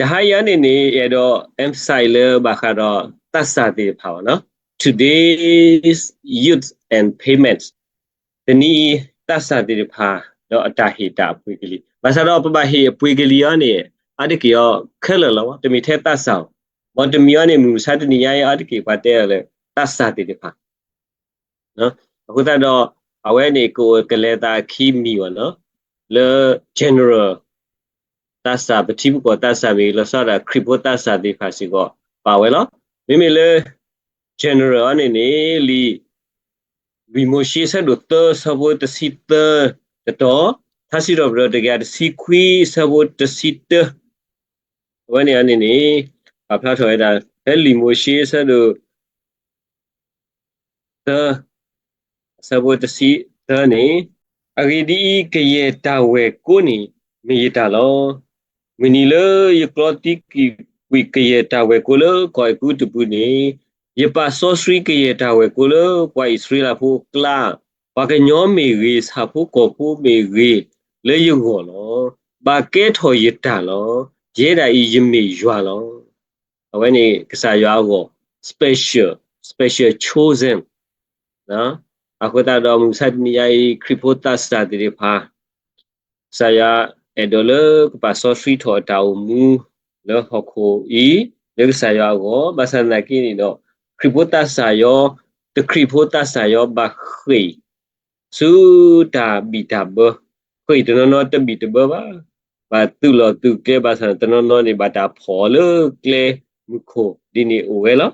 တဟါအံၤအံၤန့ၣ်န့ၣ် အဲၣ်ဒိး emphasize လၢဘၣ်ဃးဒီးသးစၢ်သ့ၣ်တဖၣ်ဘၣ်နီၤ today's youth and payment တနံၤအံၤ သးစၢ်သ့ၣ်တဖၣ် ဒီးအတၢ်ဟ့ၣ်တၢ်အပှ့ၤကလံၤ ဘၣ်ဆၣ်ဒီးပဘၣ်ဟ့ၣ်အပှ့ၤကလံၤအံၤန့ၣ် အါတက့ၢ်အီၤခဲလၢာ်လီၤ တမ့ၢ်ထဲသးစၢ်အီၤ မ်တမံၤအံၤန့ၣ် မုၢ်မဆါတနံၤညါအံၤ အါတက့ၢ်ပှၤတဲအီၤလၢ သးစၢ်သ့ၣ်တဖၣ် အဃိသတးဒီး အဝဲန့ၣ်ကအိၣ်ကလဲၤသးခံမံၤဘၣ်နီၤ လၢ general သးစၢ် ပထံပကီၢ်သးစၢ်မ့ၢ်ဂ့ၤ လီၤဆီဒၣ်ခရံာ်ဖိသးစၢ်သ့ၣ်တဖၣ်စ့ၢ်ကီး ပာ်ဝဲလီၤ. မ့မ့ၢ်လၢ general အံၤန့ၣ်န့ၣ် လံာ် လွံၢ်မိၤၡ့ဆၢဒိၣ်သၢ ဆၢဖိတဆံသၢတတီၤ, ထါစံးထီၣ်ပတြၢၤတကယၤတဆံခွံ ဆၢဖိတဆံတၢ အဝဲန့ၣ်အံၤန့ၣ်န့ၣ် ပာ်ဖျါထီၣ်ဝဲဒၣ် ဖဲလွံၢ်မိၤၡ့ဆၢဒိၣ် သၢ, အဆၢဖိတဆံသၢန့ၣ်, အဂ့ၢ်ဒ်အံၤ, ကယဲၢ်တၢ်ဝဲၢ်ကိန့ၣ် မ့ၢ်ယတၢ်လီၤ. မုၢ်နံၤလၢယကျီသံကွံာ်ကယဲၢ်တၢ်ဝဲၢ်ကိလၢကီၢ်အဲၤကူပတူးပူၤန့ၣ်, ယပာ်စီဆှံကယဲၢ်တၢ်ဝဲၢ်ကိလၢပှၤအံၣ်စရ့လးဖိအကျါ, ပှၤကညီမ့ၢ်ဂ့ၤ, ဆၣ်ဖိကီၢ်ဖိမ့ၢ်ဂ့ၤ, လၢယဂီၢ်လီၤ. ဘၣ်ကဲထီၣ်ယတၢ်လီၤ. ယဲဒၣ်အံၤယမ့ၢ်ယွၤလီၤ. အဝဲန့ၣ်ကစၢ်ယွၤအဂီၢ် special, special chosen. အဃိသတးဒီးမုၢ်မဆါတနံၤညါအံၤ ခရံာ်ဖိသးစၢ်သ့ၣ်တဖၣ် ကစၢ်ယွၤအဲၣ်ဒိးလၢကပာ်စီဆှံထီၣ်အတၢ်အိၣ်မူ လၢဟီၣ်ခိၣ်အံၤ လၢကစၢ်ယွၤအဂီၢ်, ဘၣ်ဆၣ်သနာ်က့န့ၣ်ဒီး ခရံာ်ဖိသးစၢ်ယွၤ, တခရံာ်ဖိသးစၢ်ယွၤဘၣ်ဃ့ၢ် ဆူတၢ်ဘံၣ်တၢ်ဘၢ, ဃ့ၢ်တနီၤနီၤတဘံၣ်တဘၢဘၣ်, ဘၣ်သုးလီၢ်သုးကျဲဘၣ်ဆၣ် တနီၤနီၤန့ၣ် ဘၣ်တၢ်ဖီၣ်လၢကျဲမုၢ်ခိၣ်ဒ်န့ၣ်အိၣ်ဝဲလီၤ.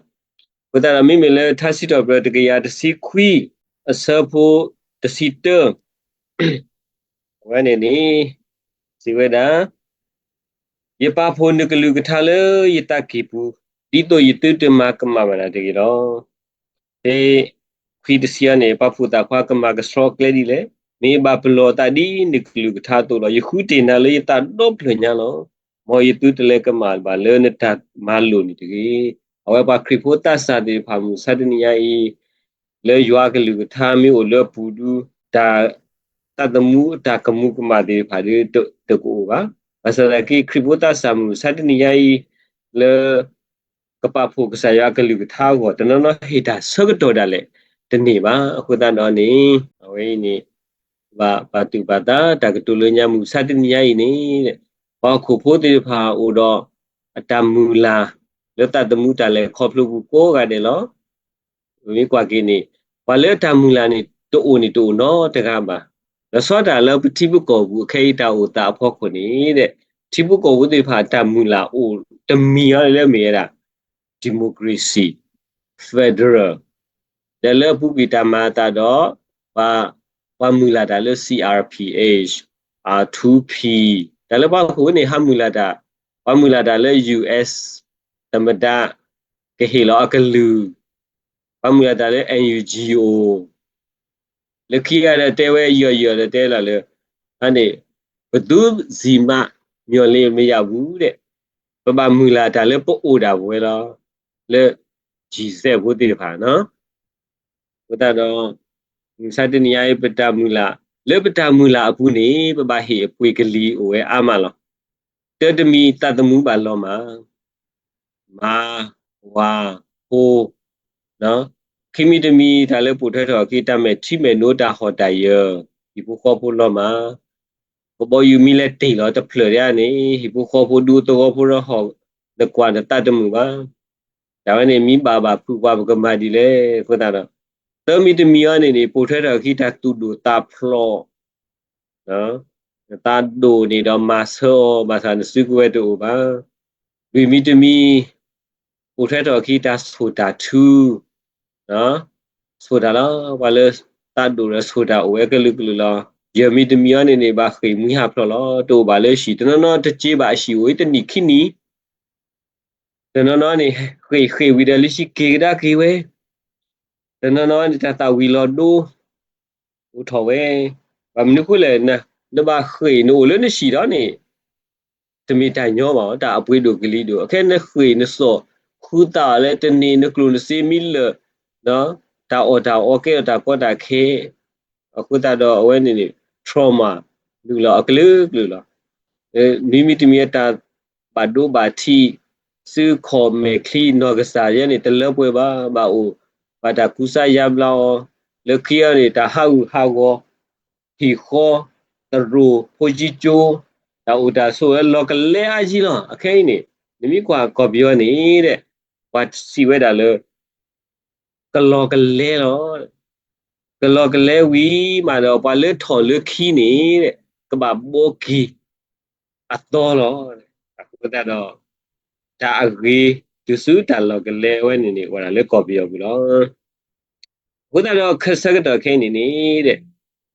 အဃိသတးဒီးမ့မ့ၢ်လၢထါစံးထီၣ်ပတြၢၤတကယၤတဆံခွံ အဆၢဖိတဆံတၢ အဝဲန့ၣ်န့ၣ် စံးဝဲဒၣ်, ယပာ်ဖှိၣ်နကလုၢ်ကထါလၢယသးကံၢ်ပူၤ, ဒ်သိးယသုတမၤကမၣ်ဘၣ်နၤတဂ့ၤလီၤ. ဖဲခွံတဆံအံၤန့ၣ် ပာ်ဖှိၣ်သးခွါကမၣ်ကဆှီကျဲဒ်လဲၣ်, မ့ၢ်ဘၣ်ပလီၢ်သးဒ်နကလုၢ်ကထါအသိးလီၤ. ယဃုတ့ၢ်နၤလၢယသးဒီဖျၢၣ်ညါလီၤ. မ်ယသုတလဲၤကမၣ်ဘၣ်လၢနတၢ်မၤလိာ်န့ၣ်တဂ့ၤ. အဝဲပှၤခရံာ်ဖိသးစၢ်သ့ၣ်တဖၣ် မုၢ်မဆါတနံၤညါအံၤ လၢယွၤကလုၢ်ကထါမ့ၢ်အိၣ်လၢအပူၤဒု တၢ် သးသမူတၢ်ကမူၤကမၣ်သ့ၣ်တဖၣ်ဒု တကအိၣ်ဘၣ်. ဘၣ်ဆၣ်သနာ်က့ ခရံာ်ဖိသးစၢ်မုၢ်မဆါတနံၤညါအံၤ လၢ ကပာ်ဖှိၣ်ကစၢ်ယွၤကလုၢ်ကထါအဂီၢ် တနီၤနီၤဟ့ၣ်တၢ်ဆၢကတီၢ်ဒၣ်လဲာ် တန့ၢ်ဘၣ်. အဃိသတးဒီးန့ၣ် အဝဲအံၤန့ၣ် ဘၣ်ပာ်သူၣ်ပာ်သး တၢ်ကတိၤလၢညါ မုၢ်မဆါတနံၤညါအံၤန့ၣ် ပှၤဟီၣ်ခိၣ်ဖိသ့ၣ်တဖၣ်အိၣ်ဒီးအတၢ်မုၢ်လၢ် လၢသးသမူတၢ်လဲၤခီဖျိပူၤကိးဂၤဒဲးလီၤ. ပမ့ၢ်ကွၢ်က့ၤန့ၣ် ပှၤလၢအတၢ်မုၢ်လၢ်န့ၣ် တအိၣ်န့ၣ်တအိၣ်နီတဂၤဘၣ်. လီၤဆီဒၣ်တၢ်လၢပထံဖိကီၢ်ဖိအံၤ ခဲအံၤတၢ်အိၣ်သးအဖီခိၣ်န့ၣ် ထံဖိကီၢ်ဖိသ့ၣ်တဖၣ်အတၢ်မုၢ်လၢ်အိၣ်တမံၤအံၤလၢမ့ၢ်ဝဲဒၣ် democracy, federal, ဒီးလၢအပူၤကွံာ်တၢ်မၤအသးဒီး ပှၤမုၢ်လၢ်တၢ်လၢ C R P H, R two P, တၢ်လၢပှၤဟီၣ်ခိၣ်ဖိန့ၣ် ဟးမုၢ်လၢ်တၢ်, ပှၤမုၢ်လၢ်တၢ်လၢ U S သမ္မတ ကဟ့ၣ်လီၤအကလုၢ်, ပှၤမုၢ်လၢ်တၢ်လၢ N U G O, လၢခံဂၤဒီးတဲဝဲယီၤယီၤဒီးတဲလီၤလၢ န့ၣ် ဘယ်သူမှမျှော်လင့်မရဘူးတဲ့, ပဘၣ်မုၢ်လၢ်တၢ်လၢပအိၣ်ဒၣ်ပဝဲလီၤ, လၢ G Z ဖိသ့ၣ်တဖၣ်နီၤ. အဃိသတးဒီး မုၢ်မဆါတနံၤညါအံၤ ပတၢ်မုၢ်လၢ် လၢပတၢ်မုၢ်လၢ်အပူၤန့ၣ် ပဘၣ်ဟ့ၣ်အပှ့ၤကလံၤအိၣ်ဝဲအါမးလီၤ. တၢ်တမံၤသးသမူဘၣ်လီၤမၢ် မၤ, ဝၤ, ဖိ, ခံမံၤတမံၤတၢ်လၢပိာ်ထွဲထီၣ်အခံ တၢ်မဲာ်ထံမဲာ်နိ တၢ်ဟီၣ်တၢ်ယၢၤ, ဟံၣ်ဖိဃီဖိလီၤမၢ်, ကဘီယူၤမ့ၢ်လဲၤတ့ၢ်လီၤတဖျၢၣ်ဒၣ်န့ၣ် ဟံၣ်ဖိဃီဖိဒုးသဝီဖိဒီးဟီၣ်, နကွၢ်နသးတမုာ်ဘၣ်. တၢ်ဝဲန့ၣ်မ့ၢ်ဘၣ်ဘၣ်ဖုးပှၤပကမၤဒ်လဲၣ်အဃိသတးဒီး သၢမံၤတမံၤအံၤန့ၣ်န့ၣ် ပိာ်ထွဲထီၣ်အခံတၢ်သူၣ်ဒိၣ်သးဖျိး နသးဒိၣ်န့ၣ်ဒီးမၤဆၢအီၤ ဘၣ်ဆၣ်နစုကဝဲၤတအိၣ်ဘၣ်. လွံၢ်မံၤတမံၤ ပိာ်ထွဲထီၣ်အခံတၢ်ဆိၣ်တၢ်ထု, ဆိၣ်တၢ်လီၤ. ပှၤလၢသးဒိၣ်ဒီးဆိၣ်တၢ်အိၣ်ဝဲကလုာ်ကလုာ်လီၤ. ယဲၢ်မံၤတမံၤအံၤန့ၣ်န့ၣ် ဘၣ်ဃ့ၢ်မှံဟးဖျိးလီၤ. တအိၣ်ဘၣ်လၢဟံၣ်, တနီၤနီၤတစ့ဘၣ်အဟံၣ်အိၣ်အံၤတနံၣ်ခံနံၣ်, တနီၤနီၤန့ၣ် ဃ့ၢ်ဃ့ၢ်ဝံၤဒီးလၢဟံၣ်က့ၤကဒါက့ၤဝဲ, တနီၤနီၤန့ၣ် တၢ်သၣ်ဝံၤလီၤဒိ အိၣ်ထီၣ်ဝဲ, ဘၣ်မနုၤအဃိလဲၣ်, နဘၣ်ဃ့ၢ်နအိၣ်လၢနဟံၣ်ဒီးန့ၣ် တမ့ၢ်တၢ်ညီဘၣ်, တၢ်အပှ့ၤဒိၣ်ကလံၤဒိၣ်, အခဲနဃ့ၢ်နစီၣ် ဃုသးအီၤလၢတန့ၢ် နကျိၣ်နစ့မံလၢာ်, တၢ်အီၣ်တၢ်အီကဲထီၣ်တၢ်ကီတၢ်ခဲ, အဃိသတးဒီးအဝဲန့ၣ်န့ၣ် trauma လုၢ်လီၤအကလုာ်ကလုာ်လီၤ. နွံမံၤတမံၤအတၢ် ဘၣ်ဒိဘၣ်ထံး, စုခီၣ်မဲာ်ချံနီၢ်ကစၢ်ယဲန့ၣ် တလၢပှဲၤဘၣ်, ဘၣ်အိၣ်, ဘၣ်တၢ်ကူစါယါဘျါအီၤ, လၢခံအီၤန့ၣ် တၢ်ဟးဂူာ်ဟးဂီၤ, ဟံၣ်ဃီ, သရိာ်ဖိကၠံကၠိ, တၢ်အိၣ်တၢ်ဆိးလီၤကလဲအါကံလီၤ. အခဲအံၤန့ၣ် နမ့ၢ်ကွၢ်ကီၢ်ပယီၤန့ၣ်ဒီး ပှၤစံးဝဲဒၣ်လၢ ကလီၤကလဲလီၤ. ကလီၤကလဲဝံၤမးဒီး ပှၤလၢထီၣ်လၢခံန့ၣ် ကဘၣ်ဘီက့ၤအသီလီၤ. အဃိသတးဒီး တၢ်အဂ့ၤတုၤဆူတၢ်လီၤကလဲဝဲန့ၣ်န့ၣ် အိၣ်ဝဲဒၣ်လၢကီၢ်ပယီၤပူၤလီၤ. အဃိသတးဒီး ခဆၢကတီၢ်ခဲအံၤန့ၣ်န့ၣ်ဒီး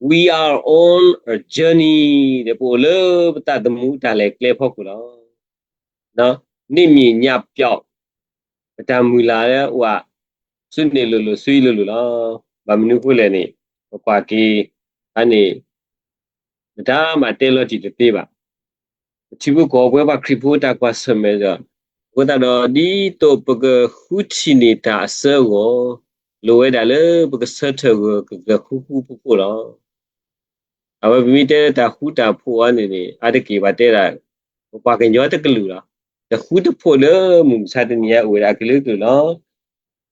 we are on a journey ဒီး ပအိၣ်လၢပသးသမူတၢ်လဲၤကျဲဖီခိၣ်လီၤ. န့ၢ်မံၤညၣ်ပျီ, ပတၢ်မုၢ်လၢ်လၢအိၣ် ဆူန့ၣ်လိၤလိၤဆူအံၤလိၤလိၤလီၤ. ဘၣ်မနုၤအဃိလဲၣ်န့ၣ် ပကွၢ်က့ၤအန့ၣ် ပတၢ်မၤတဲလီၤတံၢ်တသ့ဘၣ်. ပထံဖိကီၢ်ဖိပှၤခရံာ်ဖိတၢ်ကွၢ်ဆၢၣ်မဲာ်ဒီး အဃိသတးဒီး ဒ်သိးပကဃုထံၣ်န့ၢ်တၢ်အစၢအဂီၢ် လိၣ်ဝဲဒၣ်လၢပကဆၢထၢၣ်ဂၢၢ်ကဂၢၢ်ဃူဃူဖိးဖိးလီၤ. အဝဲပမ့ၢ်တဲတၢ်ဃူတၢ်ဖိးအီၤန့ၣ်န့ၣ် အါတက့ၢ်ပှၤတဲဒၣ် ပပှၤကညီတကလုာ်လီၤ. တဃူတဖိးလၢမုၢ်မဆါတနံၤညါအိၣ်ဝဲဒၣ်အကလုာ်ကလုာ်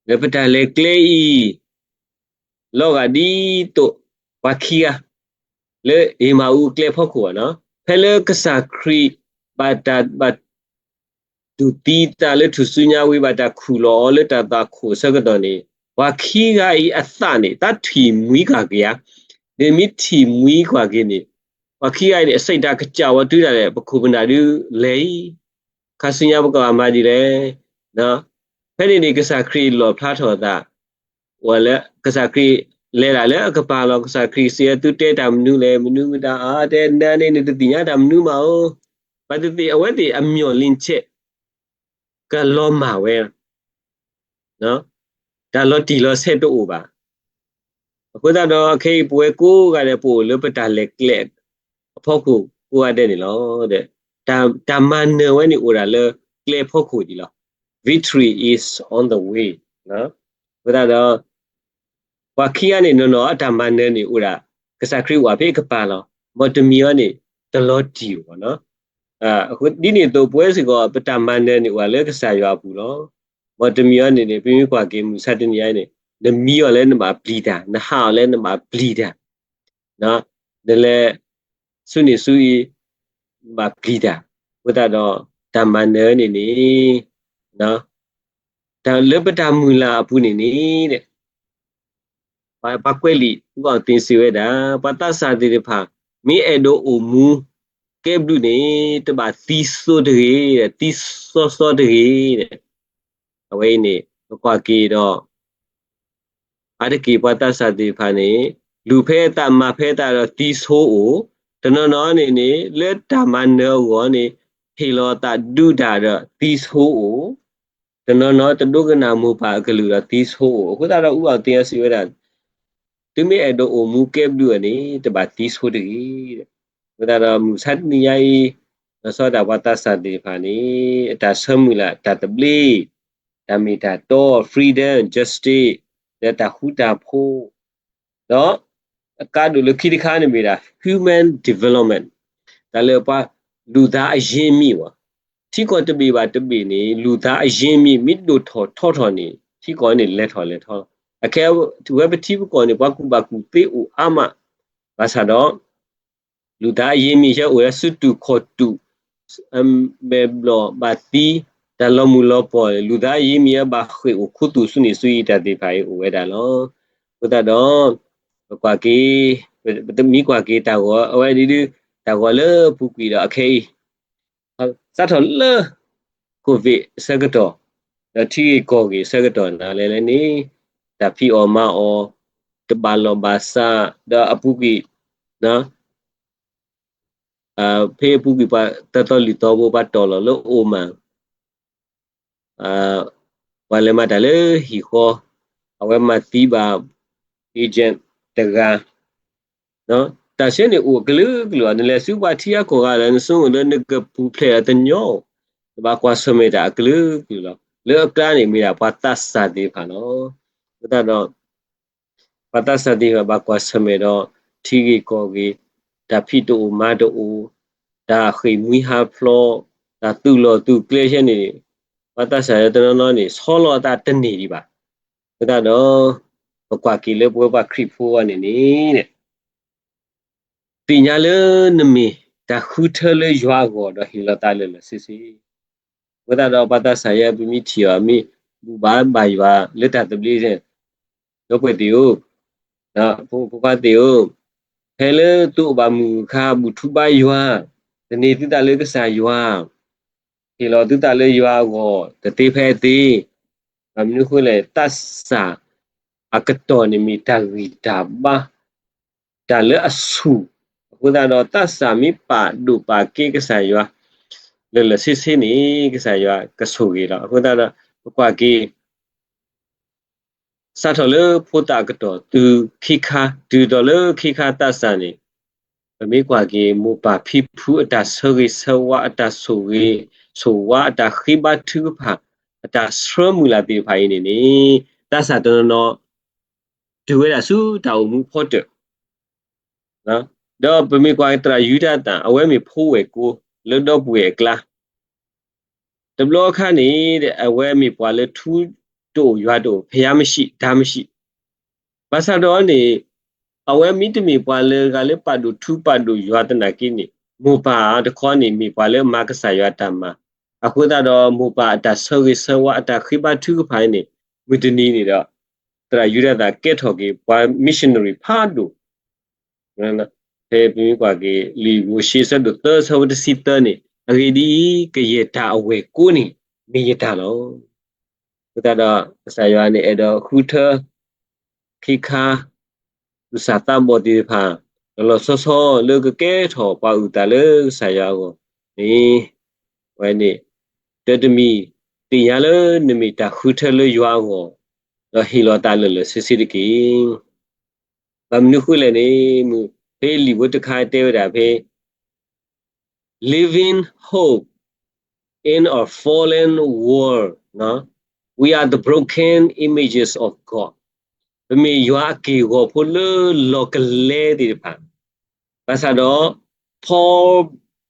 လီၤ. လၢပတၢ်လဲၤကျဲအံၤ လီၤဂာ်ဒ်သိး ပှၤခံဂၤ လၢအ့မၤအူအကျဲဖီခိၣ်ဘၣ်နီၤ, ဖဲလၢကစၢ်ခရံာ် ဘၣ်တၢ်ဘၣ် ဒုးသံသးလၢထူၣ်စုညါဝံၤ ဘၣ်တၢ်ခူၣ်လီၤအီၤလၢတၢ်သွၣ်ခိၣ်အဆၢကတီၢ်န့ၣ် ပှၤခံဂၤအံၤအသးန့ၣ် တၢ်ထံၣ်မှံကွၢ်က့ၤဧါ. မ့မ့ၢ်ထံၣ်မှံကွၢ်က့ၤန့ၣ် ပှၤခံဂၤအံၤန့ၣ် အစံးတၢ်ကစၢ်ဝဲတုၤဒၣ်လဲာ် ပခိၣ်ပနၢ်ဒုးလဲၤအံၤ ခါဆူညါပကဘၣ်မၤဒ်လဲၣ်. ဖဲန့ၣ်န့ၣ်ကစၢ်ခရံာ်လီၣ်ဖျါထီၣ်အသး အိၣ်လၢကစၢ်ခရံာ်လဲၤဒၣ်လၢအကပၤလီၤ. ကစၢ်ခရံာ်စံးသုတဲတၢ်မနုၤလဲၣ်, မနုၤမတၤအါတဲနၤန့ၣ် နတသ့ၣ်ညါတၢ်မနုၤမးဧိၤ. ဘၣ်သ့ၣ်သ့ၣ်အဝဲသ့ၣ်အမျှော်လင့်ချက် ကလီၤမၢ်ဝဲ တၢ်လီၤတံၢ်လီၤဆဲးတအိၣ်ဘၣ်. အဃိသတးဒီး ခဲအံၤပဝဲကိးဂၤဒဲး ပအိၣ်လၢပတၢ်လဲၤကျဲအဖီခိၣ်ကိးဂၤဒဲးန့ၣ်လီၤ. တၢ်မၤနၢၤဝဲန့ၣ်အိၣ်ဒၣ်လၢကျဲဖီခိၣ်ဒံးလီၤ. Victory is on the way. အဃိသတးဒီး ပှၤခံဂၤန့ၣ် နီၢ်နီၢ်အတၢ်မၤနၢၤန့ၣ်အိၣ်ဒၣ် ကစၢ်ခရံာ်အိၣ်ဖဲအကပၤလီၤ. မ်တမံၤအံၤန့ၣ် တလီၤတံၢ်အီၤဘၣ်နီၤ. ဒ်န့ၣ်အသိး ပဝဲစ့ၢ်ကီး ပတၢ်မၤနၢၤန့ၣ်အိၣ်ဒၣ်လၢကစၢ်ယွၤအပူၤလီၤ. မ်တမံၤအံၤန့ၣ်န့ၣ် ပမ့ၢ်ကွၢ်က့ၤမုၢ်ဆါတနံၤအံၤန့ၣ် နမံအီၤလၢနဘၣ်ပျံၤတၢ်, နဟးအီၤလၢနဘၣ်ပျံၤတၢ် နလဲၤဆူန့ၣ်ဆူအံၤ ဘၣ်ပျံၤတၢ်. အဃိသတးဒီး တၢ်မၤနၢၤန့ၣ်န့ၣ် တၢ်လၢပတၢ်မုၢ်လၢ်အပူၤန့ၣ်န့ၣ် ပှၤကွဲးလံာ် အူအီၣ်သ့စံးဝဲဒၣ် ပှၤသးစၢ်သ့ၣ်တဖၣ် မ့ၢ်အဲၣ်ဒိးအိၣ်မူကဲဘျုးန့ၣ် တဘၣ်သံဆိတဂ့ၤ, သံစီစီတဂ့ၤ. အဝဲအံၤန့ၣ် ပကွၢ်က့ၤဒီး အါတက့ၢ်ပှၤသးစၢ်သ့ၣ်တဖၣ်န့ၣ် လူၤဖဲအသးမၤဖဲအသးဒီးသံဆိအိၣ်, တနီၤနီၤန့ၣ်န့ၣ် လၢတၢ်မၤနၢၤအဂီၢ်န့ၣ် ဟ့ၣ်လီၤသးဒုးတၢ်ဒီးသံဆိအိၣ်, တနီၤနီၤတဒိကနၣ်မိၢ်ပၢ်အကလုၢ်ဒီးသံဆိအိၣ်. အဃိသတးဒီး အူအီၣ်သ့စံးဝဲဒၣ် သုမ့ၢ်အဲၣ်ဒိးအိၣ်မူကဲဘျုးအီၤန့ၣ် တဘၣ်သံဆိတဂ့ၤ. အဃိသတးဒီး မုၢ်ဆါတနံၤညါအံၤ လီၤဆီဒၣ်တၢ်ပှၤသးစၢ်သ့ၣ်တဖၣ်န့ၣ် အတၢ်ဆၢမုၢ်လၢ် တၢ်သဘျ့, တၢ်မ့ၢ်တၢ်တီ, freedom, justice, ဒီးတၢ်ဃူတၢ်ဖိး, ဒီးအကါဒိၣ်လၢခံတခါန့ၣ်မ့ၢ်ဒၣ် human development, တၢ်လၢပှၤ လူၤသးအရင်းမြစ် ဝဲ, ထံကီၢ်တဘ့ၣ်ဘၣ်တဘ့ၣ်န့ၣ် လူၤသးအရင်းမြစ် မ့ၢ်ဒိၣ်ထီၣ်ထီထီၣ်န့ၣ် ထံကီၢ်န့ၣ်လဲၤထီၣ်လဲၤထီလီၤ. အခဲဝဲပထံပကီၢ်န့ၣ် ပှၤကူၣ်ဘၣ်ကူၣ်သ့အိၣ်အါမး, ဘၣ်ဆၣ်ဒီး လူၤသးအရင်းမြစ် ဟဲအိၣ်လၢစုတူာ်ခီၣ်တူာ်, မဲာ်ဘျီၣ်ဘၣ်သံ, တၢ်လီၤမုၢ်လီၤပှီၢ် လူၤသးအရင်းမြစ် ဘၣ်ဃ့ၢ်အိၣ်ခူသူၣ်ဆူန့ၣ်ဆူအံၤ တၢ်သ့ၣ်တဖၣ်အံၤအိၣ်ဝဲဒၣ်လီၤ. အဃိသတးဒီး ပကွၢ်က့ၤ, ပမ့ၢ်ကွၢ်က့ၤတၢ်ဂီၤ အဝဲဒၣ်ဒုး တၢ်ဂီၤလၢအပူၤကွံာ်ဒီးအခဲအံၤ စးထီၣ်လၢ COVID အဆၢကတီၢ်, ဒီးထံဂ့ၢ်ကီၢ်ဂ့ၢ်အဆၢကတီၢ်နၤလဲၣ်လဲၣ်န့ၣ်, တၢ်ဖံးအီၣ်မၤအီၣ်, တဘၣ်လီၢ်ဘၣ်စး, ဒီးအပူၤကွံာ်, ဖဲအပူၤကွံာ်ပှၤတၢ်သီလံာ်သီဘိ ပှၤတီၢ်လီၤလၢအိၣ်မး ပှၤလဲၤမၤတၢ်လၢဟံၣ်ဃီ, အဝဲမၤသံဘၣ် agent တဂၤ, တၢ်ဆၢန့ၣ်အိၣ်အကလုာ်ကလုာ်လီၤ. နလဲၤဆူပှၤထံအကီၢ်ဂၤဒီး နဆိကမိၣ်လၢနကပူၤဖျဲးအီၤတညီ, နဘၣ်ကွၢ်ဆၢၣ်မဲာ်တၢ်အကလုာ်ကလုာ်လီၤ. လၢအကျါန့ၣ်မ့ၢ်ဒၣ်ပှၤသးစၢ်သ့ၣ်တဖၣ်လီၤ. အဃိသတးဒီး ပှၤသးစၢ်သ့ၣ်တဖၣ်ဘၣ်ကွၢ်ဆၢၣ်မဲာ်ဒီး ထံဂ့ၢ်ကီၢ်ဂ့ၢ်, တၢ်ဖံးတအိၣ်မၤတအိၣ်, တၢ်ဃ့ၢ်မှံဟးဖျိး, တၢ်သုးလီၢ်သုးကျဲဆဲန့ၣ် ပှၤသးစၢ်ယွၤတနီၤနီၤန့ၣ် ဆီလီၤအသးတန့ၢ်ဒံးဘၣ်. အဃိသတးဒီး ပကွၢ်က့ၤလၢပဝဲပှၤခရံာ်ဖိအဂီၢ်န့ၣ်န့ၣ် သ့ၣ်ညါလၢနမ့ၢ်တၢ်ဃုထၢလၢယွၤအဂီၢ်ဒီးဟ့ၣ်လီၤသးလၢာ်လၢာ်ဆ့ဆ့. အဃိသတးဒီးပှၤသးစၢ်ယွၤပမ့ၢ်ထံၣ်အီၤ မ့ၢ်ဘူၣ်ဘါဘၣ်ယွၤလၢတၢ်သဘျ့ ဒီပုၢ်ဝဲၢ်သ့ၣ်ဧၢ, ဖိခွါသ့ၣ်ဧၢ, ဖဲလၢသုအိၣ်ဘၣ်မုၢ်အခါ ဘူၣ်ထူဘါယွၤ, သန့ၤသုသးလၢကစၢ်ယွၤ, ဟ့ၣ်လီၤသုသးလၢယွၤအဂီၢ် တသ့ဖဲအသ့, ဘၣ်မနုၤအဃိလဲၣ် သးစၢ်အကတီၢ်န့ၣ်မ့ၢ်တၢ်ဂံၢ်တၢ်ဘါ တၢ်လၢအဆူၣ်, အဃိသတးဒီးသးစၢ်မ့ၢ်ပာ်ဒိၣ်ပာ်ကဲကစၢ်ယွၤ လၢာ်လၢာ်ဆ့ဆ့န့ၣ် ကစၢ်ယွၤကဆိၣ်ဂ့ၤလီၤ. အဃိသတးဒီး ပကွၢ်က့ၤ စးထီၣ်လၢဖိသၣ်အကတီၢ်တုၤခံခါ, တုၤထီၣ်လၢခံခါသးစၢ်န့ၣ်, ပမ့ၢ်ကွၢ်က့ၤ မိၢ်ပၢ်ဖံဖုအတၢ်ဆၢဂ့ၤဆၢဝါ အတၢ်ဆိၣ်ဂ့ၤဆိၣ်ဝါ အတၢ်ဃ့ဘါထုကဖၣ် အတၢ်ဆှၢမုၢ်လၢ်သ့ၣ်တဖၣ်အံၤန့ၣ်န့ၣ် သးစၢ်တနီၤနီၤ တုၤဝဲဒၣ်ဆူတၢ်အိၣ်မူဖီတၢၣ် ဒီးပမ့ၢ်ကွၢ်သရၣ်ယူဒၤသၣ် အဝဲမ့ၢ်ဖိဝဲၢ်ကိလၢဒီပုၢ်ဝဲၢ်အကျါ, တဘျီအခါန့ၣ် အဝဲမ့ၢ်ပှၤလၢထူတအိၣ်ယွၤတအိၣ် ဖဲယါမ့ၢ်ဆံး ဒါမ့ၢ်ဆံး, ဘၣ်ဆၣ်ဒီးန့ၣ် အဝဲမ့တမ့ၢ်ပှၤလၢဂၤလၢပာ်ဒိၣ်ထူပာ်ဒိၣ်ယွၤသနာ်က့န့ၣ် မိၢ်ပၢ်တခီန့ၣ် မ့ၢ်ပှၤလၢမၤကစၢ်ယွၤတၢ်မၤ, အဃိသတးဒီးမိၢ်ပၢ်အတၢ်ဆၢဂ့ၤဆၢဝါ အတၢ်ဃ့ဘါထုကဖၣ်န့ၣ် မုၢ်တနံၤန့ၣ်ဒီး သရၣ်ယူဒၤသၣ်ကဲထီၣ်က့ၤပှၤ missionary ဖးဒိၣ် ဖဲပမ့ၢ်ကွၢ်က့ၤ လံာ်မိၤၡ့အဆၢဒိၣ်သၢ အဆၢဖိတဆံသၢန့ၣ်, အဂ့ၢ်ဒ်အံၤ, ကယဲၢ်တၢ်အဝဲၢ်ကိန့ၣ် မ့ၢ်ယတၢ်လီၤ. အဃိသတးဒီး ကစၢ်ယွၤန့ၣ်အဲၣ်ဒိးဃုထၢ ခ့ခါ သူၣ်စၢ်သးဘီၣ်သ့ၣ်တဖၣ် လီၤလီၤဆီဆီလၢကကဲထီၣ်ပှၤအုၣ်သးလၢကစၢ်ယွၤအဂီၢ်န့ၣ်, ဝဲန့ၣ် တၢ်တမံၤ သ့ၣ်ညါလၢနမ့ၢ်တၢ်ဃုထၢလၢယွၤအဂီၢ်, ဒီးဟ့ၣ်လီၤသးလၢာ်လၢာ်ဆ့ဆ့တက့ၢ်. ဘၣ်မနုၤဃိလဲၣ်န့ၣ် ဖဲလံာ်ဖိတခါတဲဝဲဒၣ်ဖဲ living hope in a fallen world, we are the broken images of God. ပမ့ၢ်ယွၤအက့ၢ်အဂီၤဖိလၢလီၢ်ကလဲသ့ၣ်တဖၣ်, ဘၣ်ဆၣ်ဒီး Paul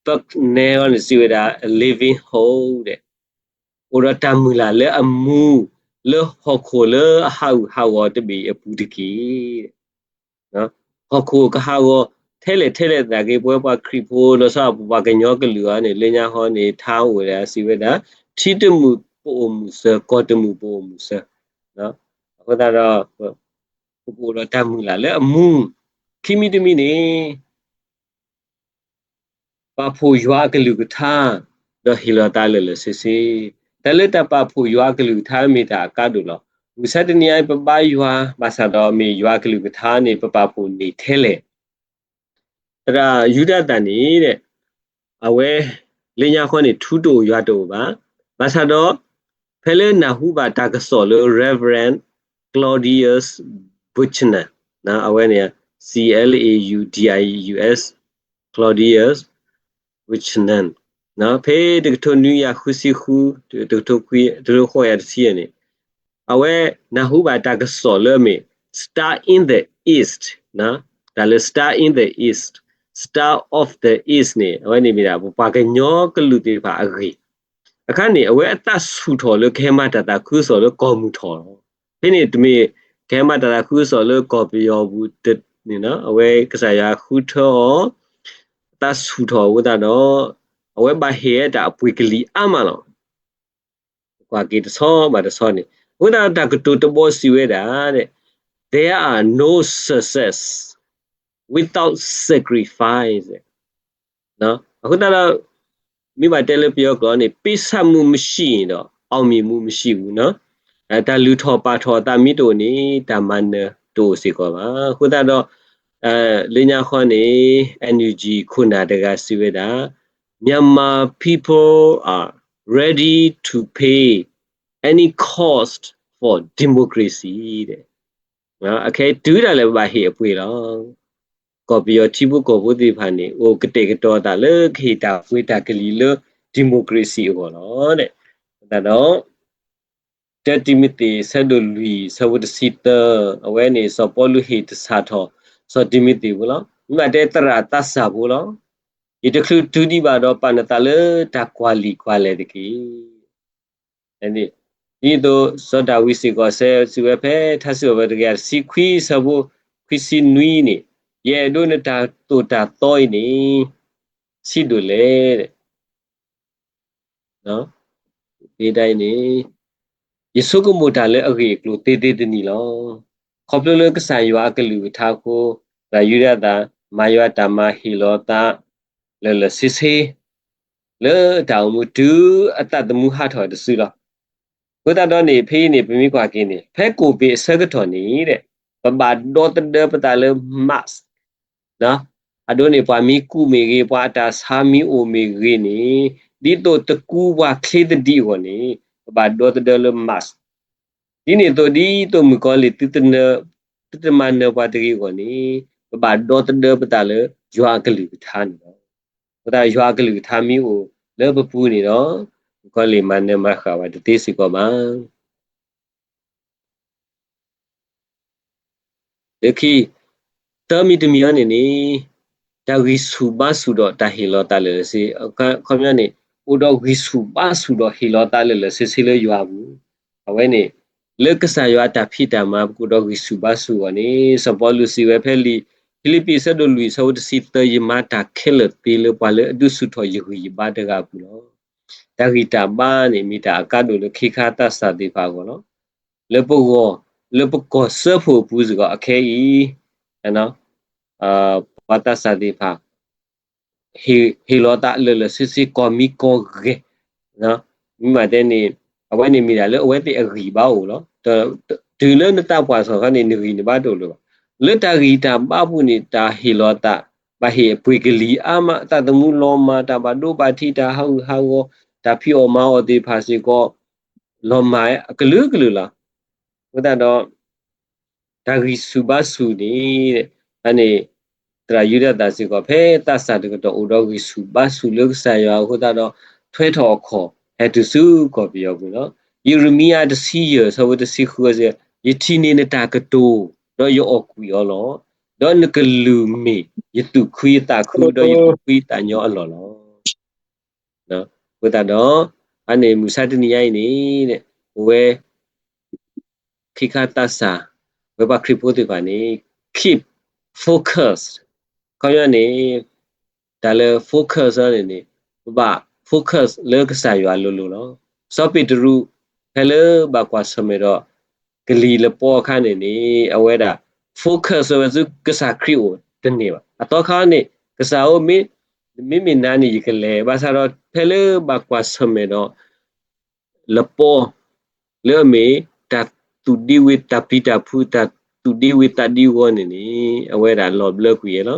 Bucknell န့ၣ် စံးဝဲဒၣ် a living hope အိၣ်ဒီးတၢ်မုၢ်လၢ်လၢအမူ, လၢဟီၣ်ခိၣ်လၢအဟးဂူာ်ဟးဂီၤတဘ့ၣ်အပူၤတက့ၢ်. ဟီၣ်ခိၣ်ကဟးဂီၤထဲလဲၣ်ထဲလဲၣ်သနာ်က့ ပဝဲပှၤခရံာ်ဖိ လီၤဆီပပှၤကညီကလုာ်အံၤန့ၣ် လၢညါဃီန့ၣ် ထါအိၣ်ဝဲဒၣ် စံးဝဲဒၣ် ထံတမုာ်ပအိၣ်မုာ်စၢၤ, ကီၢ်တမုာ်ပအိၣ်မုာ်စၢၤ, အဃိသတးဒီး ပကအိၣ်ဒီးတၢ်မုၢ်လၢ်လၢအမူ, ခံမံၤတမံၤန့ၣ် ပာ်ဖှိၣ်ယွၤအကလုၢ်ကထါ, ဒီးဟ့ၣ်လီၤသးလၢာ်လၢာ်ဆ့ဆ့, တၢ်လၢတၢ်ပာ်ဖှိၣ်ယွၤအကလုၢ်ကထါမ့ၢ်တၢ်အကါဒိၣ်လီၤ. မုၢ်ဆါတနံၤအံၤ ပဘါယွၤ ဘၣ်ဆၣ်ဒီးမ့ၢ်ယွၤအကလုၢ်ကထါန့ၣ် ပပာ်ဖှိၣ်န့ၢ်ထဲလဲၣ်. သရၣ်ယူဒၤသၣ်န့ၣ် အဝဲ လၢညါဃီန့ၣ် ထူတအိၣ်ယွၤတအိၣ်ဘၣ်. ဘၣ်ဆၣ်ဒီး ဖဲလၢနၢ်ဟူဘၣ်တၢ်ကစီၣ်လၢ Reverend Claudius Buchanan, အဝဲန့ၣ် C L A U D I U S, Claudius Buchanan, ဖဲတကထိနွံကယၤဃုဆံဃု, တကထိခွံ, တကထိဃိးကယၤတဆံန့ၣ် အဝဲနၢ်ဟူဘၣ်တၢ်ကစီၣ်လၢအမ့ၢ် Star in the East, တၢ်လၢ Star in the East, Star of the East န့ၣ် အဝဲန့ၣ်မ့ၢ်ဒၣ် ပပှၤကညီကလုာ်သ့ၣ်တဖၣ်အဂ့ၢ်, အခါန့ၣ် အဝဲအသးဆူၣ်ထီၣ်လၢကဟဲမၤတၢ်သးခုကစီၣ်လၢကီၢ်မုၢ်ထီၣ်လီၤ. ဖဲန့ၣ်တမ့ၢ်ကဟဲမၤတၢ်သးခုကစီၣ်လၢကီၢ်ပယီၤပူၤန့ၣ်, အဝဲကစၢ်ယွၤဃုထၢအီၤ အသးဆူၣ်ထီၣ်အဃိသတးဒီး အဝဲဘၣ်ဟ့ၣ်ဝဲတၢ်အပှ့ၤကလံၤအါမးလီၤ. ကွၢ်က့ၤတဆီဘၣ်တဆီန့ၣ်, အဃိသတးဒီးတၢ်ကတိၤတဘီစံးဝဲဒၣ် There are no success without sacrifice. အဃိသတးဒီး မ့ၢ်ဘၣ်တဲလၢပယီၤကျိာ်န့ၣ် ပေးဆပ်မှုမရှိရင်တော့ အောင်မြင်မှုမရှိဘူး. တၢ်လုၢ်ထီၣ်ပာ်ထီၣ်အသးမ့ၢ်တအိၣ်န့ၣ် တၢ်မၤနၢၤတအိၣ်စ့ၢ်ကီးဘၣ်. အဃိသတးဒီး လၢညါဃီန့ၣ် N U G ခိၣ်နၢ်တဂၤစံးဝဲဒၣ် Myanmar people are ready to pay any cost for democracy. အခဲအံၤတုၤဒၣ်လဲာ်ပဘၣ်ဟ့ၣ်အပှ့ၤလီၤ. ကီၢ်ပယီၤထံဖိကီၢ်ဖိသ့ၣ်တဖၣ်န့ၣ် အိၣ်ကတဲာ်ကတီၤအသးလၢကဟ့ၣ်တၢ်ပှ့ၤတၢ်ကလံၤလၢ democracy အဂီၢ်လီၤ. အဃိသတးဒီး တၢတံၤမသ့း ဆၢဒိၣ်လွံၢ် ဆၢဖိတဆံသၢ, အဝဲန့ၣ် စီၤပီလူးဟ့ၣ်တၢ်ဆၢထီၣ် စီၤတံၤမသ့းဖိလီၤ. မ့ၢ်ဘၣ်တဲသရၣ်သးစၢ်ဖိလီၤ. ယတချုးတုၤဒံးဘၣ်ဒီး ပာ်နသးလၢတၢ်ကွၢ်လံာ်ကွၢ်လဲၢ်တက့ၢ်. ဒ်သိးစီၤဒၤဝံးစ့ၢ်ကီးစံးဝဲဖဲ ထါစံးထီၣ်ပတြၢၤတကယၤတဆံခွံ အဆၢဖိခွံဆံနွံန့ၣ်, ယအဲၣ်ဒိးနတၢ်သိၣ်တၢ်သီအံၤန့ၣ် ဆံးဒိၣ်လဲၣ်. ဖဲအံၤန့ၣ် ယဆိကမိၣ်တၢ်လၢအဂ့ၢ်အကျိၤသ့သ့တနံၤလီၤ. ခီဖျိလၢကစၢ်ယွၤအကလုၢ်ကထါအဃိ, သရၣ်ယူဒၤသၣ် မၤယွၤတၢ်မၤဟ့ၣ်လီၤသးလၢာ်လၢာ်ဆ့ဆ့ လၢတၢ်အိၣ်မူတုၤအသးသမူဟးထီၣ်တစုလီၤ. အဃိသတးဒီးန့ၣ် ဖဲအံၤန့ၣ် ပမ့ၢ်ကွၢ်က့ၤန့ၣ် ဖဲကိၣ်ဘ့ၣ်အဆၢကတီၢ်န့ၣ် ပဘၣ်ဒီသဒၢပသးလၢ mask အဒိန့ၣ် ပှၤမ့ၢ်ကူးမ့ၢ်ဂ့ၤ, ပှၤအတၢ်ဆါမ့ၢ်အိၣ်မ့ၢ်ဂ့ၤန့ၣ်, ဒ်သိးတကူပှၤချ့သဒံးအဂီၢ်န့ၣ် ပဘၣ်ဒီသဒၢလၢ mask. ဒ်န့ၣ်အသိး ဒ်သိးမုၣ်ကီၤလံၢ် သုတမၤနၢၤပှၤတဂ့ၤအဂီၢ်န့ၣ် ပဘၣ်ဒီသဒၢပသးလၢယွၤအကလုၢ်ကထါန့ၣ်လီၤ. အဃိသတး ယွၤအကလုၢ်ကထါမ့ၢ်အိၣ်လၢပပူၤန့ၣ်ဒီး မုၣ်ကီၤလံၢ်မၤနၢၤမၤဃၣ်ဝဲတသ့စ့ၢ်ကီးဘၣ်. လၢခံ သၢမံၤတမံၤအံၤန့ၣ်န့ၣ် တၢ်ဂံၢ်ဆူၣ်ဘါဆူၣ်ဒီးတၢ်ဟ့ၣ်လီၤသးလၢာ်လၢာ်ဆ့ဆ့, အခီပညီန့ၣ် အိၣ်ဒီးဂံၢ်ဆူၣ်ဘါဆူၣ်ဒီးဟ့ၣ်လီၤသးလၢာ်လၢာ်ဆ့ဆ့လၢယွၤအပူၤ, အဝဲန့ၣ် လၢကစၢ်ယွၤအတၢ်ဖံးတၢ်မၤ ပကအိၣ်ဒီးဂံၢ်ဆူၣ်ဘါဆူၣ်အဂီၢ်န့ၣ် စီၤပီလူးစံးဝဲဖဲလံာ်ဖံလံးပံး အဆၢဒိၣ်လွံၢ် အဆၢဖိတဆံသၢ, ယမၤတၢ်ခဲလၢာ်သ့လၢပှၤလၢအဒုးဆူၣ်ထီၣ်ယဂံၢ်ယဘါတဂၤအပူၤလီၤ. တၢ်ဂံၢ်တၢ်ဘါန့ၣ် မ့ၢ်တၢ်အကါဒိၣ်လၢခ့ခါသးစၢ်သ့ၣ်တဖၣ်အဂီၢ်လီၤ. လၢပဂီၢ်, လၢပကီၢ်စၢဖှိၣ်အပူၤစ့ၢ်ကီး အခဲအံၤ ပှၤသးစၢ်သ့ၣ်တဖၣ် ဟ့ၣ်လီၤသးလၢာ်လၢာ်ဆ့ဆ့ ကိးမံၤကိးဂၤ, မ့ၢ်မးတဲန့ၣ် အဝဲန့ၣ်မ့ၢ်ဒၣ်လၢအဝဲသ့ၣ်အဂံၢ်ဘါအိၣ်လီၤ. တုၤလၢနသးပှၢ်ထီၣ်အခါန့ၣ် နဂံၢ်နဘါတအိၣ်လၢၤဘၣ်. လၢတၢ်ဂံၢ်တၢ်ဘါအပူၤန့ၣ် တၢ်ဟ့ၣ်လီၤသး ဘၣ်ဟ့ၣ်အပှ့ၤကလံၤအါမး, သးသမူလီၤမၢ်, တၢ်ဘၣ်ဒိဘၣ်ထံး, တၢ်ဟးဂူာ်ဟးဂီၤ, တၢ်ဖံးအီၣ်မၤအီၣ်သ့ၣ်တဖၣ်စ့ၢ်ကီး လီၤမၢ်အကလုာ်ကလုာ်လီၤ. အဃိသတးဒီး တၢ်ဂံၢ်ဆူၣ်ဘါဆူၣ်န့ၣ် အန့ၣ် သရၣ်ယူဒၤသၣ်စ့ၢ်ကီး ဖဲသးစၢ်တကတီၢ်အိၣ်ဒီးဂံၢ်ဆူၣ်ဘါဆူၣ်လၢကစၢ်ယွၤအဃိသတးဒီး ထွဲထီၣ်အခီၣ်ဟဲတုၤဆူကီၢ်ပယီၤပူၤလီၤ. ယံးရမံယၤတဆံယဲၢ် အဆၢဖိတဆံဃု စံး, ယထံၣ်န့ၢ်နတၢ်ကတိၤ, ဒီးယအီၣ်ကွံာ်အီၤလီၤ. ဒီးနကလုၢ်မ့ၢ်ယသူၣ်ခုယသးခု, ဒီးယကကွံသးညီအလီၢ်လီၤ. အဃိသတးဒီး အန့ၣ်မုၢ်ဆါတနံၤညါအံၤန့ၣ် ပဝဲ ခ့ခါသးစၢ် ပဝဲပှၤခရံာ်ဖိသ့ၣ်တဖၣ်န့ၣ် keep focus ခီပညီန့ၣ် တၢ်လၢ focus န့ၣ်န့ၣ် ပဘၣ် focus လၢကစၢ်ယွၤလိၤလိၤလီၤ. စီၤပ့းတရူး ဖဲလၢဘၣ်ကွၢ်ဆၢၣ်မဲာ်ဒီး ကလံၤလပီအခါန့ၣ်န့ၣ် အဝဲဒၣ် focus ဝဲဆူကစၢ်ခရံာ်အိၣ်တန့ၢ်ဘၣ်. အသီခါန့ၣ် ကစၢ်ဧၢ မ့မ့ၢ်နၤန့ၣ် ယကလဲၤ, ဘၣ်ဆၣ်ဒီးဖဲလၢဘၣ်ကွၢ်ဆၢၣ်မဲာ်ဒီး လပီ လၢအမ့ၢ် တၢ်သူၣ်ဒ့ဝ့ၤတၢ်ပျံၤတၢ်ဖုး, တၢ်သူၣ်ဒ့ဝ့ၤသးဒ့အဂီၢ်န့ၣ်န့ၣ် အဝဲဒၣ်လီၤဘျၢကွံာ်အီၤလီၤ.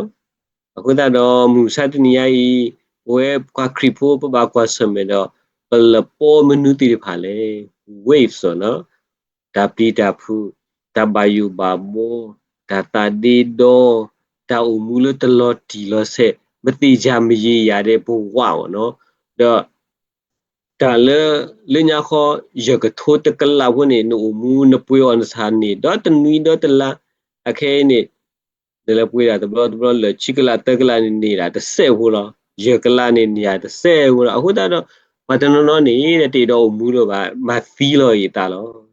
အဃိသတးဒီး မုၢ်မဆါတနံၤညါအံၤ ပဝဲပှၤခရံာ်ဖိ ပဘၣ်ကွၢ်ဆၢၣ်မဲာ်ဒီး ပလပီမနုၤသ့ၣ်တဖၣ်လဲၣ်, waves နီၤ, တၢ်ပျံၤတၢ်ဖုး, တၢ်ဘၣ်ယိၣ်ဘၣ်ဘှီ, တၢ်သးဒ့ဒီ, တၢ်အိၣ်မူလၢတလီၤတံၢ်လီၤဆဲး, မသ့ၣ်ညါမယံၤယၤဒဲးပဝးအီၤနီၤ, ဒီး တၢ်လၢ လၢညါဃီ ယကထိတကလးဖိန့ၣ် နအိၣ်မူနပှ့ၤအီၤနဆၣ်န့ၣ် ဒီတနွံဒီတလါ အခဲအံၤန့ၣ် နလဲၤပှ့ၤဒၣ်တဘျီတဘျီလၢာ် ဆံကလးသၢကလးန့ၣ်န့ၢ်ဒၣ်တစဲးဖိလီၤ. ယဲၢ်ကလးန့ၣ်န့ၢ်ဒၣ်တစဲးဖိလီၤ. အဃိသတးဒီး ပှၤတနီၤနီၤန့ၣ် တအဲၣ်ဒိးအိၣ်မူလၢၤဘၣ် မၤသံလီၤအသးလီၤ.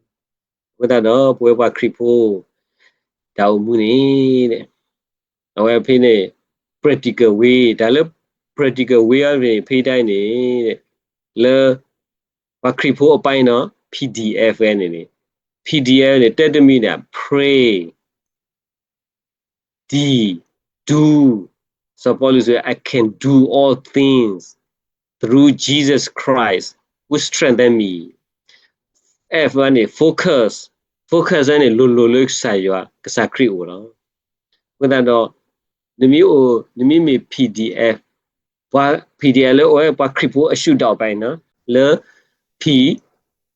အဃိသတးဒီး ပဝဲပှၤခရံာ်ဖိ တၢ်အိၣ်မူန့ၣ် အဝဲဖဲန့ၣ် practical way တၢ်လၢ practical way အံၤန့ၣ် ဖဲတၢ်အံၤန့ၣ် လၢ ပှၤခရံာ်ဖိအပိုင်းနီၤ PDF ဝဲန့ၣ်န့ၣ် PDF န့ၣ် တၢ်တမံၤန့ၣ် pray, deed, do. စီၤပီလူးစံး I can do all things through Jesus Christ who strengthen me. F ဝဲန့ၣ် focus, focus ဝဲန့ၣ် လိၤလိၤလၢကစၢ်ယွၤ ကစၢ်ခရံာ်အအိၣ်လီၤ. အဃိသတးဒီး နမ့ၢ်အိၣ် နမ့မ့ၢ် PDF, ပှၤ PDF လၢအဝဲပှၤခရံာ်ဖိအရှုထောင့်ပိုင်းနီၤ လၢ P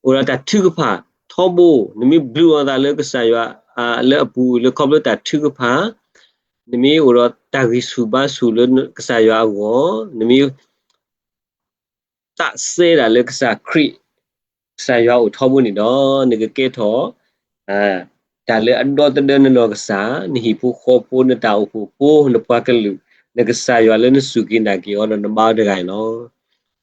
အိၣ်ဒီးတၢ်ထုကဖၣ်ထီဘိ နမ့ၢ်ဘျုးအီၤသးလၢကစၢ်ယွၤ လၢအပူၤ လၢခီဖျိတၢ်ထုကဖၣ် နမ့ၢ်အိၣ်ဒီးတၢ်ဂံၢ်ဆူၣ်ဘါဆူၣ်လၢကစၢ်ယွၤအဂီၢ် နမ့ၢ် သးစဲဒၣ်လၢကစၢ်ခရံာ် ကစၢ်ယွၤအိၣ်ထီဘိန့ၣ်ဒီး နကကဲထီၣ် တၢ်လၢအဒီသဒၢနနီၢ်ကစၢ်, နဟံၣ်ဖိဃီဖိ, နတၢ်အိၣ်ဖှိၣ်ဖိ, နပှၤကလုာ်, နကစၢ်ယွၤလၢနစူၢ်က့ၤနာ်က့ၤအီၤဒီးနဘါအီၤတဂၤန့ၣ်လီၤ.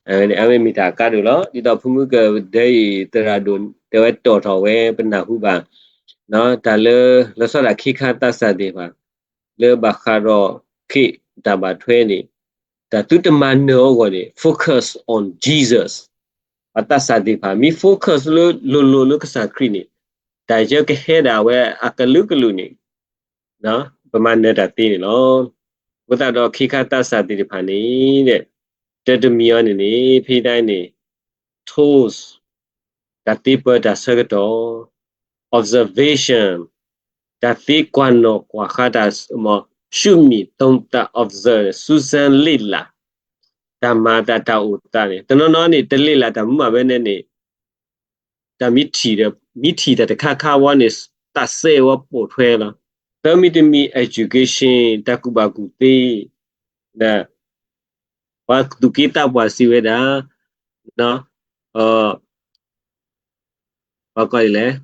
အဝဲန့ၣ် အဝဲမ့ၢ်တၢ်အကါဒိၣ်လီၤ. ဒ်သိးဖိမုၣ်ကဒဲအံၤ သရၣ်ဒိၣ်တဲဝဲတီၣ်ထီၣ်ဝဲ ပနၢ်ဟူဘၣ် တၢ်လၢ လီၤဆီဒၣ်တၢ်ခ့ခါသးစၢ်သ့ၣ်တဖၣ် လၢဘၣ်ဃးဒီးခ့တၢ်ဘၣ်ထွဲန့ၣ် တၢ်သုတမၤနၢၤအဂီၢ်န့ၣ် focus on Jesus. ပှၤသးစၢ်သ့ၣ်တဖၣ် မ့ၢ် focus လၢလိၤလိၤလၢကစၢ်ခရံာ်န့ၣ် တၢ်ယၢကဟဲဒၣ်ဝဲအကလုာ်ကလုာ်န့ၣ် ပမၤနၢၤတၢ်သ့န့ၣ်လီၤ. အဃိသတးဒီးခ့ခါသးစၢ်သ့ၣ်တဖၣ်န့ၣ် တၢ်တမံၤအံၤန့ၣ်န့ၣ် ဖဲဒၣ်န့ၣ် tools တၢ်သ့ပၢၤတၢ်ဆၢကတီၢ် observation တၢ်သ့ကွၢ်နီၣ်ကွၢ်ဃါတၢ် ရှုမြင်သုံးသပ် observe စူးစမ်းလေ့လာ တၢ်မၤအသးတၢ်အိၣ်သးန့ၣ် တနီၤနီၤန့ၣ် တလေ့လာတၢ်မူဘၣ်ဝဲန့ၣ်န့ၣ် တၢ်မ့ၢ်ထံၣ်ဒီး မ့ၢ်ထံၣ်တၢ်တခါခါဝဲန့ၣ် သးစဲဝဲပိာ်ထွဲလီၤ. တမံၤတမံၤ education တၢ်ကူၣ်ဘၣ်ကူၣ်သ့ ဒီး ပှၤသူၣ်က့သးပှၢ်စံးဝဲဒၣ် ပှၤကီၢ်အံၤလဲၣ်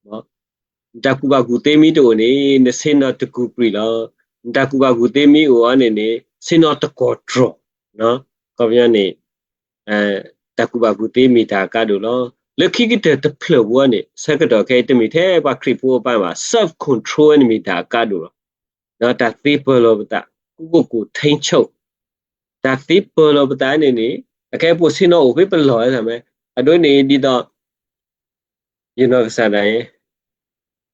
နတၢ်ကူၣ်ဘၣ်ကူၣ်သ့မ့ၢ်တအိၣ်န့ၣ် နဆ့ၣ်နီၤတကူၣ်ပြံၣ်လီၤ. နတၢ်ကူၣ်ဘၣ်ကူၣ်သ့မ့ၢ်အိၣ်အီၤန့ၣ်န့ၣ် ဆ့ၣ်နီၤတကီၢ်တြီၢ်. ခီပညီန့ၣ် တၢ်ကူၣ်ဘၣ်ကူၣ်သ့မ့ၢ်တၢ်အကါဒိၣ်လီၤ. လၢခံကတၢၢ်တဖျၢၣ်ပူၤန့ၣ် ဆၢကတီၢ်ခဲအံၤ တမ့ၢ်ထဲပှၤခရံာ်ဖိအပၢ်ဘၣ် self control န့ၣ်မ့ၢ်တၢ်အကါဒိၣ်လီၤ. တၢ်သ့ပၢၤလီၤပသး ကိုယ့်ကိုယ်ကိုထိန်းချုပ် တၢ်သ့ပၢၤလီၤပသးန့ၣ်န့ၣ် အခဲအံၤပအိၣ်ဆ့ၣ်နီၤအိၣ်ဖဲပလီၢ်ဝဲသးမ့ၢ် အဒိန့ၣ်ဒ်သိး ယနီၢ်ကစၢ်ဒၣ်အံၤ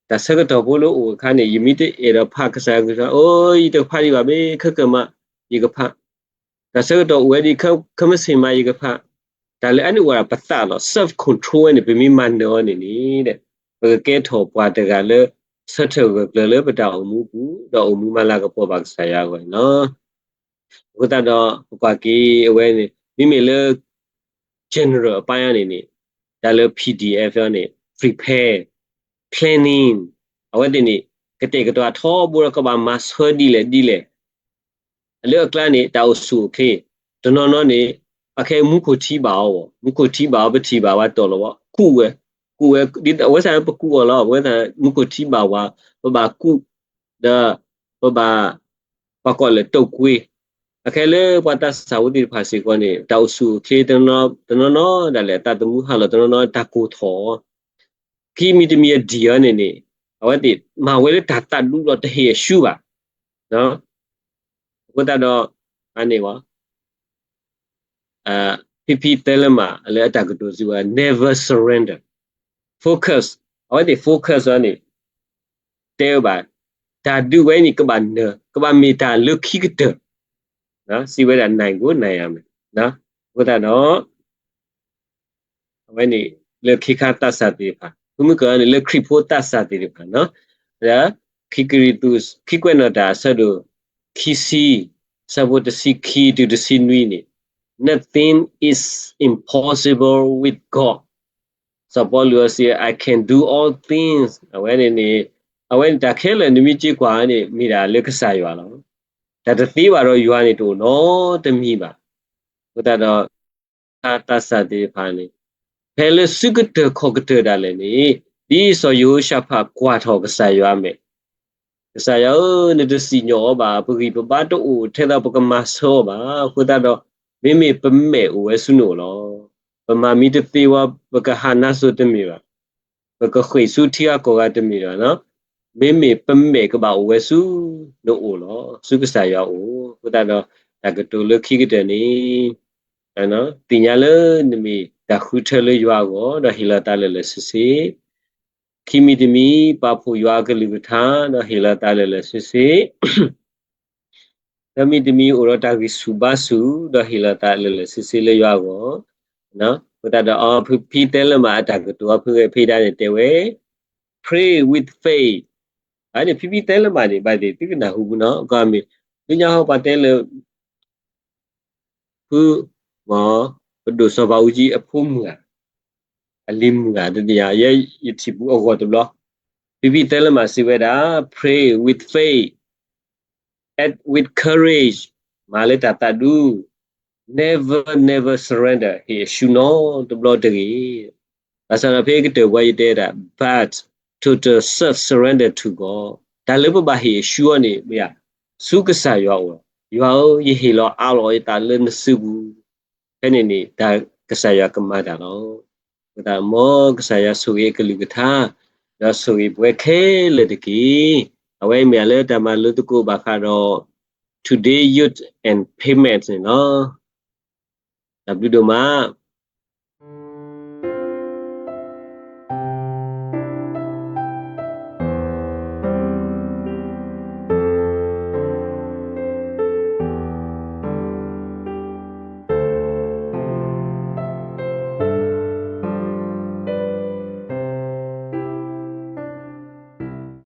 တၢ်ဆၢကတီၢ်ဖိလၢအိၣ်အခါန့ၣ် ယမ့ၢ်တအဲၣ်ဒိးဖးကစၢ်ယွၤကလုၢ်ကထါ အိ ယတကဖးဒံးဘၣ်ဘၣ် ခဲကမး ယကဖး တၢ်ဆၢကတီၢ်အိၣ်ဝဲဒ် ခဲမုၢ်ဆ့ၣ်မး ယကဖး တၢ်လၢအန့ၣ်အိၣ်ဒၣ်ပသးလီၤ self control ဝဲန့ၣ် ပမ့ၢ်မၤနၢၤအီၤန့ၣ်န့ၣ် ပကကဲထီၣ်ပှၤတဂၤလၢ ဆၢထၢၣ်ဂၢၢ်ကျၢၤလၢပတၢ်အိၣ်မူပူၤ ဒီးအိၣ်မူမၤလၤကပီၤဘၣ်ကစၢ်ယွၤအဂီၢ်န့ၣ်လီၤ. အဃိသတးဒီး ပကွၢ်က့ၤအဝဲန့ၣ် မ့မ့ၢ်လၢ general အပိုင်းန့ၣ်န့ၣ် တၢ်လၢ P D F န့ၣ် prepare, planning အဝဲသ့ၣ်န့ၣ် ကတဲာ်ကတီၤထီဘိဒီးကဘၣ်မၤဆၢဒ်လဲၣ်ဒ်လဲၣ် လၢအကျါန့ၣ် တၢ်အိၣ်ဆူၣ်အိၣ်ချ့ တနီၤနီၤန့ၣ် အခဲမူခိၣ်ထံဘၣ်အီၤ မူခိၣ်ထံဘၣ်အီၤ ပထံၣ်ဘၣ်ဝဲတီၢ်လီၤဝဲ ကူးဝဲ ကူးဝဲ ဒ်အဝဲသ့ၣ်ပကူးအီၤလီၤ အဝဲသ့ၣ်မူခိၣ်ထံဘၣ်ဝဲ ပဘၣ်ကူး ဒီး ပဘၣ် ပှၤကိးလၢတိာ်ကွ့ အခဲလၢပှၤသးစၢ်ဖိသ့ၣ်တဖၣ်စ့ၢ်ကီးန့ၣ် တၢ်အိၣ်ဆူၣ်အိၣ်ချ့ တနီၤနီၤဒၣ်လဲာ် အသးသမူဟးလီၤ တနီၤနီၤတၢ်ကိၢ်ထီၣ် ခံမံၤတမံၤအဒံၣ်အီၤန့ၣ်န့ၣ် အဝဲသ့ၣ်မၤဝဲလၢတၢ်သးဒူဒီးတဟ့ၣ်အရှုံးဘၣ်. အဃိသတးဒီး အန့ၣ်ဝဲ ဖံဖံသဲလၢမးလၢအတၢ်ကတိၤစံးဝဲ never surrender, focus အဝဲသ့ၣ် focus အီၤန့ၣ် တဲဝဲဘၣ် တၢ်ဒုးဝဲန့ၣ် ကဘၣ်နၢၤ ကဘၣ်မ့ၢ်တၢ်လၢခံကတၢၢ် စံးဝဲဒၣ် နိုင်ကို နိုင်ရမယ် အဃိသတးဒီး အဝဲန့ၣ် လၢခ့ခါသးစၢ်သ့ၣ်တဖၣ် မုၢ်မုၢ်ကီၢ်န့ၣ် လၢခရံာ်ဖိသးစၢ်သ့ၣ်တဖၣ်နီၤ လၢ ခံကရံၣ်သူး ခံကွဲးနီၣ်တၢ်အဆၢဒိၣ် ခံဆံ ဆၢဖိတဆံခံတုၤတဆံနွံန့ၣ် nothing is impossible with God စီၤပီလူးအစံး I can do all things အဝဲန့ၣ်န့ၣ် အဝဲန့ၣ်တၢ်ခဲလၢာ်နမ့ၢ်က့ၤကွၢ်န့ၣ် မ့ၢ်ဒၣ်လၢကစၢ်ယွၤလီၤ. တၢ်တသ့ဘၣ်ဒီးယွၤန့ၣ်တအိၣ်နီတမံၤဘၣ်. အဃိသတးဒီး ခါသးစၢ်သ့ၣ်တဖၣ်န့ၣ် ဖဲလၢစုကတၢၢ်ခီၣ်ကတၢၢ်ဒၣ်လဲာ်န့ၣ် ဒ်စီၤယဟိၤၡဖးကွၢ်ထီၣ်ကစၢ်ယွၤအမဲာ် ကစၢ်ယွၤဧၢ, နတစံၣ်ညီၣ်အီၤဘၣ်, ပဂံၢ်ပဘါတအိၣ်ထဲသိးပကမၤဆၢအီၤဘၣ်. အဃိသတးဒီး မ့မ့ၢ်ပမဲာ်အိၣ်ဝဲဆူနအိၣ်လီၤ. ပမၤမံတသ့ဝဲ ပကဟးနါစိၤတမ့ၢ်ဘၣ်, ပကဃ့ၢ်ဆူထံဂၤကီၢ်ဂၤတမ့ၢ်ဘၣ်, မ့မ့ၢ်ပမဲာ်ကဘၣ်အိၣ်ဝဲဆူနအိၣ်လီၤ, ဆူကစၢ်ယွၤအအိၣ်. အဃိသတးဒီး တၢ်ကတိၤလၢခံကတၢၢ်န့ၣ် သ့ၣ်ညါလၢနမ့ၢ်တၢ်ဃုထၢလၢယွၤအဂီၢ် ဒီးဟ့ၣ်လီၤသးလၢာ်လၢာ်ဆ့ဆ့, ခံမံၤတမံၤ ပာ်ဖှိၣ်ယွၤအကလုၢ်ကထါ ဒီးဟ့ၣ်လီၤသးလၢာ်လၢာ်ဆ့ဆ့, သၢမံၤတမံၤ အိၣ်ဒီးတၢ်ဂံၢ်ဆူၣ်ဘါဆူၣ် ဒီးဟ့ၣ်လီၤသးလၢာ်လၢာ်ဆ့ဆ့လၢယွၤအဂီၢ်. အဃိသတးဒီး ဖံဖံသဲလၢမးအတၢ်ကတိၤအဖုဂဲၤဖံးဒါန့ၣ်တဲဝဲ pray with faith. အန့ၣ် ဖံဖံသဲလၢမးန့ၣ် ဘၣ်သ့ၣ်သုကနၢ်ဟူပူၤနီၤ, ကမ့ၢ် လၢညါဟီပှၤတဲလၢ ဖု မ် ပဒိၣ်စီၤဘးအူကၠံအဖိမုၣ်ဧါ, အလံၤမုၣ်ဧါ တသ့ၣ်ညါ, ယဲယထံၣ်ပူၤအဂီၢ်တဘျီ, ဖံဖံသဲလၢမးစံးဝဲဒၣ် pray with faith, act with courage, မၤလၢတၢ်သးဒူ, never never surrender, ဟ့ၣ်အရှူၢ်နီတဘျီတဂ့ၤ. ဘၣ်ဆၣ်ဒီးဖဲကတၢၢ်ပှၤယတဲဒၣ် but total self surrender to God, တၢ်လၢပဘၣ်ဟ့ၣ်အရှူၢ်အီၤန့ၣ် မ့ၢ်ဧါ, ဆူကစၢ်ယွၤအအိၣ်လီၤ. ယွၤဧၢ, ယဟ့ၣ်လီၤအးလီၤယသးလၢနစုပူၤ, ဖဲန့ၣ်န့ၣ် တၢ်ကစၢ်ယွၤကမၤတၢ်လီၤ. အဃိသတး မ်ကစၢ်ယွၤဆိၣ်ဂ့ၤအကလုၢ်ကထါ, ဒီးဆိၣ်ဂ့ၤပဝဲခဲလၢာ်တက့ၢ်. အဝဲမ့ၢ်လၢတၢ်မၤလိသကိးဘၣ်ဃးဒီး Today Youth and Payment န့ၣ်လီၤ. တၢ်ဘျုးဒိၣ်မး